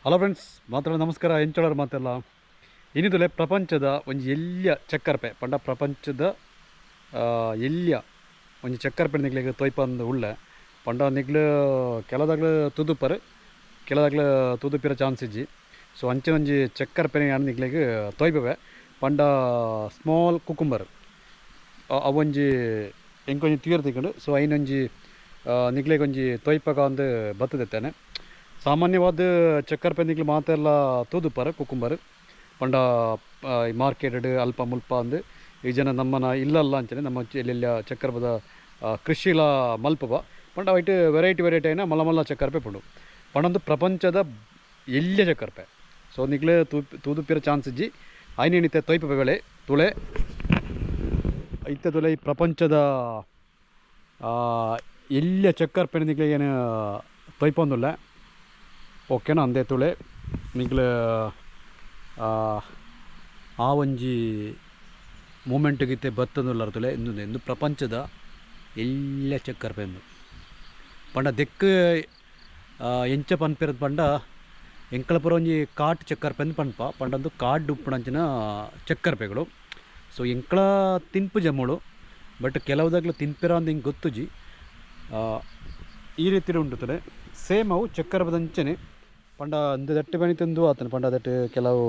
Hello friends, ಮಾತ್ರ ನಮಸ್ಕಾರ. ಎಂಚೋಳರ್ ಮಾತೆಲ್ಲ ಇನ್ನಿದುಲೆ ಪ್ರಪಂಚದ ಒಂಜಿ ಎಲ್ಯ ಚಕ್ಕರ್ಪೆ ಪಂಡ ಪ್ರಪಂಚದ ಎಲ್ಯ ಒಂಜಿ ಚಕ್ಕರ್ಪೆ ನಿಗ್ಲಿಗ್ ತೊಯ್ಪಂದು ಉಳ್ಳೆ. ಪಂಡ ನಿಗ್ಲು ಕೆಲದಾಗ್ಲು ತುದುಪರ್, ಕೆಲದಾಗ್ಲು ತುದುಪಿರ ಚಾನ್ಸ್ ಇಜ್ಜಿ. ಸೊ ಅಂಚಿನ ಒಂಜಿ ಚಕ್ಕರ್ಪೆನೆ ಯಾನ್ ನಿಗ್ಲಿಗ್ ತೊಯ್ಪವೆ. ಪಂಡ ಸ್ಮಾಲ್ ಕುಕುಂಬರ್, ಅವೊಂಜಿ ಎಂಕೊಂಜಿ ತೀರ್ ತಿಕ್ಕುಂಡು. ಸೊ ಐನೊಂಜಿ ನಿಗ್ಲೆಗ್ ಒಂಜಿ ತೊಯ್ಪಗ ಅಂದು ಬತ್ತದೆತ್ತೇನೆ. ಸಾಮಾನ್ಯವಾದ ಚಕ್ಕರ್ ಪೆಂದಿಗ್ಲು ಮಾತೆಲ್ಲ ತೂದುಪ್ಪರ್ ಕುಕುಂಬರ್ ಪಂಡ ಮಾರ್ಕೆಟ್ ಅಲ್ಪ ಮುಲ್ಪ ಅಂದು ಈ ಜನ ನಮ್ಮನ ಇಲ್ಲಲ್ಲ ಅಂಚನೆ ನಮ್ಮ ಎಲ್ಲೆಲ್ಲ ಚಕ್ಕರ್ಪದ ಕೃಷಿಲ ಮಲ್ಪವ. ಪಂಡ ಅಯಿಟ್ ವೆರೈಟಿ ವೆರೈಟಿ ಆಯಿನ ಮಲ್ಲ ಮಲ್ಲ ಚಕ್ಕರ್ಪೆ ಪುಂಡು. ಪಂಡೊಂದು ಪ್ರಪಂಚದ ಎಲ್ಯ ಚಕ್ಕರ್ಪೆ. ಸೊ ನಿಗ್ಲು ತೂದುಪಿರ ಚಾನ್ಸ್ ಇಜ್ಜಿ. ಐನೇನಿತ್ತೆ ತೊಯ್ಪ ಬೆಳೆ ತುಳೆ ಇತ್ತೆ ತುಲೆ ಈ ಪ್ರಪಂಚದ ಎಲ್ಯ ಚಕ್ಕರ್ಪೆನ ನಿಗ್ಲೆ ಏನು ತೊಯ್ಪೊಂದುಲ್ಲ, ಓಕೆನಾ? ಅಂದೇ ತುಳೆ ನಿಗ್ಲು ಆ ಒಂಜಿ ಮೂಮೆಂಟ್ ಗಿತ್ತೆ ಬತ್ತಂದುಲ್ಲರ್ ತುಲೆ. ಇಂದು ಇಂದು ಪ್ರಪಂಚದ ಎಲ್ಯ ಚಕ್ಕರ್ಪೆ ಇಂದು. ಪಂಡ ದೆಕ್ಕ್ ಎಂಚ ಪನ್ಪಿರದ್ ಪಂಡ ಎಂಕಲ್ಪುರ ಒಂಜಿ ಕಾಟ್ ಚಕ್ಕರ್ಪೆಂದು ಪನ್ಪ. ಪಂಡಂದು ಕಾಡ್ ಉಪ್ಪುನಂಚಿನ ಚಕ್ಕರ್ಪೆಗಳು. ಸೊ ಎಂಕಲ ತಿನ್ಪು ಜಮ್ಮುಳು, ಬಟ್ ಕೆಲವುದಾಗ್ಲು ತಿನ್ಪಿರ ಅಂದ್ ಹಿಂಗೆ ಗೊತ್ತುಜಿ. ಈ ರೀತಿ ಉಂಟು ತುಲೆ. ಸೇಮ್ ಅವು ಚಕ್ಕರ್ಪದಂಚನೆ. ಪಂಡ ಅಂದು ದಟ್ಟಿ ಬನಿ ತಿಂದು ಆತನ. ಪಂಡ that ಕೆಲವು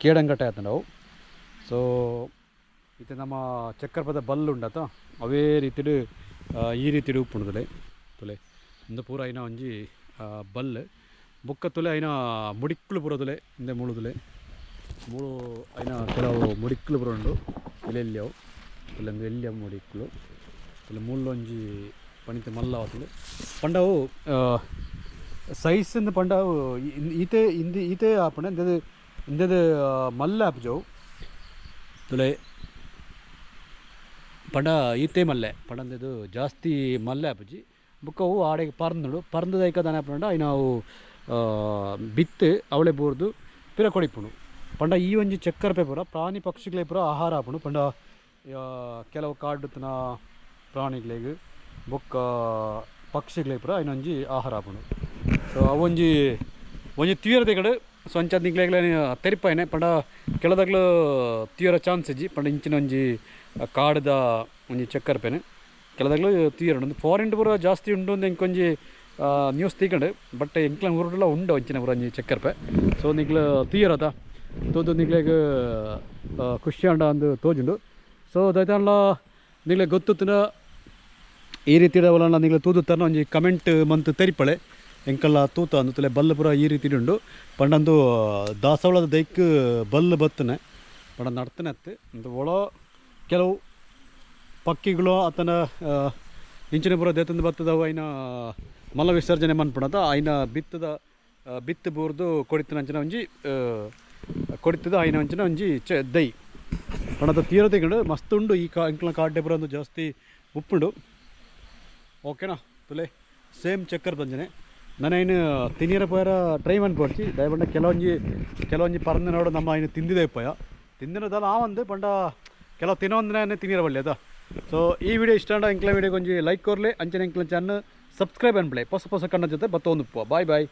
ಕೇಡಂಗಟ್ಟೆ ಆತಂಡ ಅವು. ಸೊ ಇತ್ತೆ ನಮ್ಮ ಚಕ್ಕರ್ಪದ ಬಲ್ಲು ಉಂಡತ, ಅವೇ ರೀತಿಡ್ ಈ ರೀತಿಡ್ ಉಪ್ಪುಂಡು ತುಲೆ. ತುಲೆ ಇಂದು ಪೂರ ಐನ ಒಂಜಿ ಬಲ್ಲು. ಬೊಕ್ಕ ತುಲೆ ಐನ ಮುಡಿಕ್ಲು ಪೂರ ತುಲೆ. ಇಂದೆ ಮುಳು ತುಲೆ, ಮುಳು ಐನ ಕೆಲವು ಮುಡಿಕ್ಲು ಪೂರ ಉಂಡು. ಎಲ್ಲೆಲ್ಲಿ ಅವು ತುಲೆ, ಎಲ್ಲಿಯ ಮುಡಿಕ್ಲು ತುಲೆ. ಮುಳ್ಳೊಂಜಿ ಪಣಿತೆ ಮಲ್ಲ ಆತುಂಡು. ಪಂಡ ಅವು ಸೈಸ್ ಇಂದ ಪಂಡ ಅವು ಈತೆ ಇಂದು ಈತೆ ಆಪುಂಡು. ಇಂದೆದು ಇಂದೆದು ಮಲ್ಲ ಆಪುಜವು ತುಲೆ. ಪಂಡ ಈತೆ ಮಲ್ಲೆ. ಪಂಡ ಇಂದೆದು ಜಾಸ್ತಿ ಮಲ್ಲೆ ಆಪುಜಿ. ಬೊಕ್ಕ ಅವು ಆಡೆಗೆ ಪರ್ಂದುಂಡು. ಪರ್ಂದದ ದಾನೆ ಆಪುಂಡ ಐನ ಅವು ಬಿತ್ತು ಅವಳೆ ಬೂರ್ದು ಪಿರ ಕೊಡಿಪುಂಡು. ಪಂಡ ಈ ಒಂಜಿ ಚಕ್ಕರ್ಪೆ ಪೂರ ಪ್ರಾಣಿ ಪಕ್ಷಿಗಳೇ ಪೂರ ಆಹಾರ ಆಪುಂಡು. ಪಂಡ ಕೆಲವು ಕಾಡುತ್ತಿನ ಪ್ರಾಣಿಗಳಿಗೆ ಬೊಕ್ಕ ಪಕ್ಷಿಗಳಿಗೆ ಪೂರ ಐನೊಂಜಿ ಆಹಾರ ಆಪುಂಡು. ಸೊ ಅವೊಂಜಿ ಒಂಜಿ ತೀವ್ರತೆ ಕಡೆ. ಸೊ ಅಂಚ ನಿಗ್ಲೆಗ್ಲ ತೆರಿಪಾಯಿನೆ. ಪಂಡ ಕೆಲದಾಗ್ಲು ತೀವ್ರ ಚಾನ್ಸ್ ಇಜ್ಜಿ. ಪಂಡ ಇಂಚಿನ ಒಂಜಿ ಕಾಡುದ ಒಂಜಿ ಚಕ್ಕರ್ಪೆನೆ ಕೆಲದಾಗ್ಲು ತೀರ ಉಂಡು. ಫಾರಿನ್ ಪೂರ ಜಾಸ್ತಿ ಉಂಡು ಅಂದ್ ಎಂಕೊಂಜಿ ನ್ಯೂಸ್ ತೀಕಂಡು. ಬಟ್ ಎಂಕ್ಲ ಊರುಡುಲ ಉಂಡು ಅಂಚಿನ ಪೂರ ಒಂಜಿ ಚಕ್ಕರ್ಪೆ. ಸೊ ನಿಗ್ಲು ತೀರತ ತೋದು ನಿಗ್ಲೆಗ್ ಖುಷಿ ಆಂಡ ಅಂದು ತೋಜುಂಡು. ಸೊ ದೈತಾಂಡ್ಲ ನಿಗ್ಲೆ ಗೊತ್ತುತ್ತಿನ ಈ ರೀತಿ ಅವಲನ್ನ ನಿಗ್ಲೆ ತೂದು ತರ್ನ ಒಂಜಿ ಕಮೆಂಟ್ ಮಂತ್ ತೆರಿಪಳೆ. ಎಂಕಲ್ಲ ತೂತ ಅಂದು ತುಲೆ ಬಲ್ಲು ಪೂರ ಈ ರೀತಿ ಉಂಡು. ಪಂಡಂದು ದಾಸವಾಳದ ದೈಕ್ ಬಲ್ಲು ಬತ್ತನೆ. ಪಂಡ ನಡ್ತನೆ ಅತ್ತು ಇಂದು ಒಳ ಕೆಲವು ಪಕ್ಕಿಗಳು ಆತನ ಇಂಚಿನ ಪೂರ ದೇತಂದು ಬತ್ತದವು. ಐನ ಮಲ ವಿಸರ್ಜನೆ ಮನ್ಪುಣದ ಐನ ಬಿತ್ತದ ಬಿತ್ತು ಬೂರ್ದು ಕೊಡಿತನ ಅಂಚಿನ ಒಂಜಿ ಕೊಡಿತದ ಐನ ಅಂಚಿನ ಒಂಜಿ ಚ ದೈ. ಪಂಡದ ತೀರತೆಗಳು ಮಸ್ತ್ ಉಂಡು. ಈ ಕಾ ಎಂಕ್ಲ ಕಾಡ್ಡೆ ಪೂರ ಒಂದು ಜಾಸ್ತಿ ಉಪ್ಪುಂಡು, ಓಕೆನಾ? ತುಲೆ ಸೇಮ್ ಚಕ್ಕರ್ ಬಂಜನೆ. ನಾನು ತಿನಿಯರ ಪೋಯರ ಟ್ರೈ ಮನ್ಪೊಡ್ಚಿ. ದಯಪಂಡ ಕೆಲವೊಂಜಿ ಕೆಲವೊಂಜಿ ಪರಂದ ನೋಡು ನಮ್ಮ ಐನು ತಿಂದಿದೆ ಪೋಯ ತಿಂದಿನದಲ್ಲ. ಆ ಒಂದು ಪಂಡ ಕೆಲವು ತಿನ್ನೊಂದನೇ ತಿನಿಯರ ಬಳ್ಳಿ ಅದ. ಸೊ ಈ ವಿಡಿಯೋ ಇಷ್ಟ ಆಂಡ ಎಂಕ್ಲ ವಿಡಿಯೋ ಒಂಜಿ ಲೈಕ್ ಕೊರ್ಲೆ. ಅಂಚನೆ ಎಂಕ್ಲ ಚಾನಲ್ ಸಬ್ಸ್ಕ್ರೈಬ್ ಅನ್ಪ್ಲೆ. ಹೊಸ ಹೊಸ ಕಣ್ಣ ಜೊತೆ ಬತ್ತೊಂದು. Boy boy.